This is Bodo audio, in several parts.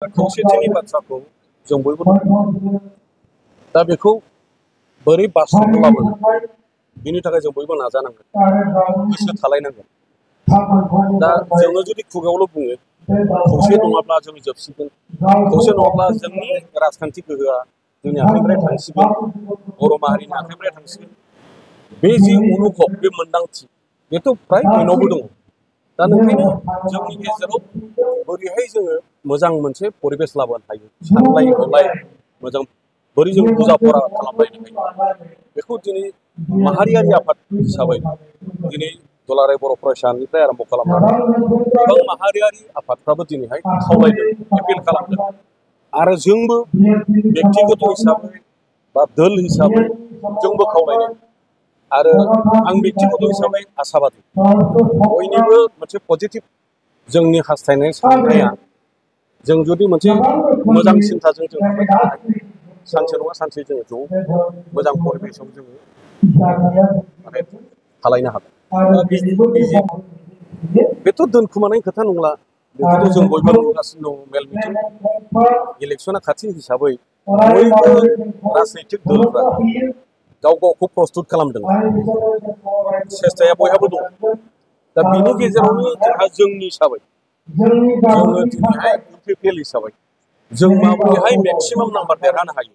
खौसेथिनि बाथ्राखौ जों बयबो दा बेखौ बोरै बास्रुमखौ लाबोनो बिनि थाखाय जों बयबो नाजानांगोन, गोसो थालायनांगोन। दा जोङो जुदि खुगायावल' बुङो खौसे नङाब्ला जों जोबसिगोन, खौसे नङाब्ला जोंनि राजखान्थि गोहोआ जोंनि आखाइनिफ्राय थांसिगोन, बर' माहारिनि आखाइनिफ्राय थांसिगोन। बे जि अनुभब, बे मोन्दांथि बेथ' फ्राय बयनावबो दङ। दा नोंखायनो जोंनि गेजेराव बोरैहाय जोङो मोजां मोनसे परिबेस लाबोनो हायो, सानलाय हलाय मोजां बोरै जों बुजा फरा खालामलायनो हायो, बेखौ दिनै माहारियारि आफाद हिसाबै दिनै दुलाराय बर' फरायसानिफ्राय आरम्भ खालामनानै गोबां माहारियारि आफादफ्राबो दिनैहाय खावलायदों, एपिल खालामदों। आरो जोंबो बेक्तिगत हिसाबै बा दोल हिसाबै जोंबो खावलायदों। आरो आं बेक्तिगत हिसाबै आसाबादि बयनिबो मोनसे पजिटिभ जोंनि हास्थायनाय साननाया जों जुदि मोनसे मोजां सिन्थाजों जों थांबाय थानो हायो, सानसे नङा सानसे जोङो ज' मोजां परिबेसाव जोङो माने खालायनो हागोन। बेथ' दोनखुमानाय खोथा नंला, बेखौथ' जों बयबो नुगासिनो दं। मेल मिटिं इलेक्सना खाथि हिसाबै बयबो राजनैतिक दलफ्रा गाव गावखौ प्रस्तुत खालामदों, सेस्ताया बयहाबो दं। दा बिनि गेजेरावनो जोंहा जोंनि हिसाबै जोङो दिनैहाय इउपिपिएल हिसाबै जों माबोरैहाय मेक्सिमाम नाम्बार देरहानो हायो,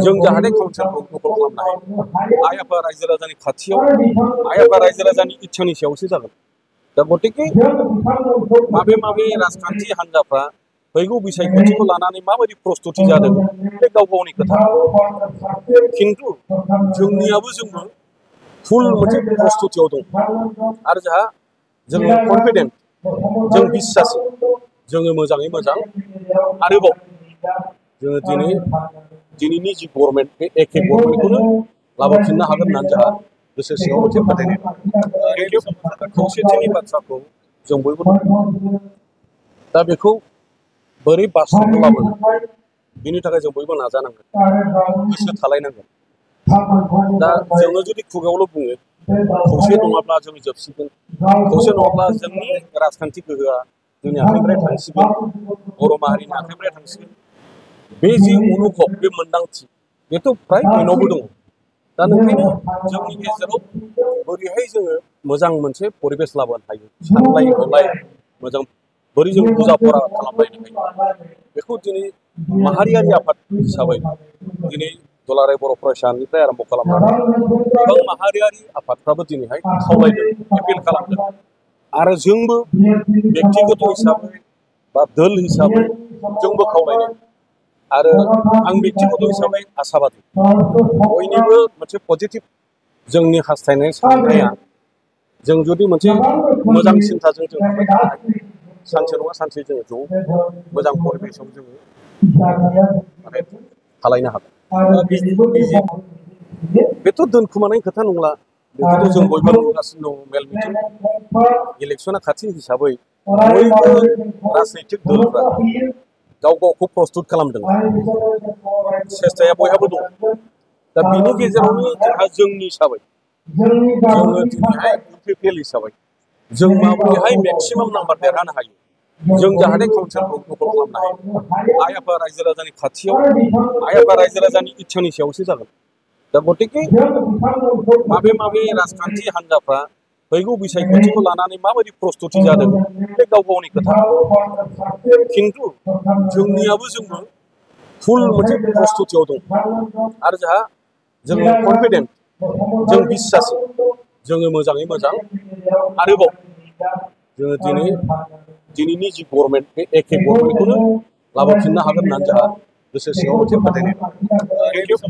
जों जाहाथे काउन्सिलखौ दखल खालामनो हायो। आइ आफा रायजो राजानि खाथियाव, आइ आफा रायजो राजानि इच्छानि सायावसो जागोन। दा गतिके माबे माबे राजखान्थि हान्जाफ्रा फैगौ बिसायख'थिखौ लानानै माबायदि प्रस्तुति जादों बे गाव गावनि खोथा। खिन्थु जोंनियाबो जोंबो फुल मोनसे प्रस्तुतियाव दं। आरो जोङो कनफिडेन्ट, जों बिस्सासि, जोङो मोजाङै मोजां आरोबाव जोङो दिनैनि जि गभर्नमेन्ट, बे एखे गभर्नमेन्टखौनो लाबोफिननो हागोन होननानै जोंहा गोसो सिङाव मोनसे फोथायनाय दं। खौसेथिनि बाथ्राखौ जों बयबो दा बेखौ बोरै बास्रुमखौ लाबोनो बिनि थाखाय जों बयबो नाजानांगोन, गोसो थालायनांगोन। दा जोङो जुदि खुगायावल' बुङो खौसे नङाब्ला जों जोबसिगोन, खौसे नङाब्ला जोंनि राजखान्थि गोहोआ जोंनि आखाइनिफ्राय थांसिगोन, बर' माहारिनि आखाइनिफ्राय थांसिगोन। बे जि अनुभब, बे मोन्दांथि बेथ' फ्राय बयनावबो दङ। दा नोंखायनो जोंनि गेजेराव बोरैहाय जोङो मोजां मोनसे परिबेस लाबोनो हायो, सानलाय हलाय मोजां बोरै जों बुजा फरा खालामलायनो हायो, बेखौ दिनै माहारियारि आफाद हिसाबै दिनै दुलाराय बर' फरायसानिफ्राय आरम्भ खालामनानै गोबां माहारियारि आफादफ्राबो दिनैहाय खावलायदों, एपिल खालामदों। आरो जोंबो बेक्तिगत हिसाबै बा दोल हिसाबै जोंबो खावलायदों। आरो आं बेक्तिगत हिसाबै आसाबादि बयनिबो मोनसे पजिटिभ जोंनि हास्थायनाय साननाया जों जुदि मोनसे मोजां सिन्थाजों जों थांबाय थानो हायो, सानसे नङा सानसे जोङो ज' मोजां परिबेसाव जोङो माने खालायनो हागोन। बेथ' दोनखुमानाय खोथा नंला, बेखौथ' जों बयबो नुगासिनो दं। मेल मिटिं इलेक्सना खाथि हिसाबै बयबो राजनैतिक दलफ्रा गाव गावखौ प्रस्तुत खालामदों, सेस्ताया बयहाबो दं। दा बिनि गेजेरावनो जोंहा जोंनि हिसाबै जोङो दिनैहाय इउपिपिएल हिसाबै जों माबोरैहाय मेक्सिमाम नाम्बार देरहानो हायो, जों जाहाथे काउन्सिलखौ दखल खालामनो हायो। आइ आफा रायजो राजानि खाथियाव, आइ आफा रायजो राजानि इच्छानि सायावसो जागोन। दा गतिके माबे माबे राजखान्थि हान्जाफ्रा फैगौ बिसायख'थिखौ लानानै माबायदि प्रस्तुति जादों बे गाव गावनि खोथा। खिन्थु जोंनियाबो जोंबो फुल मोनसे प्रस्तुतियाव दं। आरो जोङो कनफिडेन्ट, जों बिस्सासि, जोङो मोजाङै मोजां आरोबाव जोङो दिनैनि जि गभर्नमेन्ट, बे एखे गभर्नमेन्टखौनो लाबोफिननो हागोन होननानै जोंहा गोसो सिङाव मोनसे फोथायनाय दं।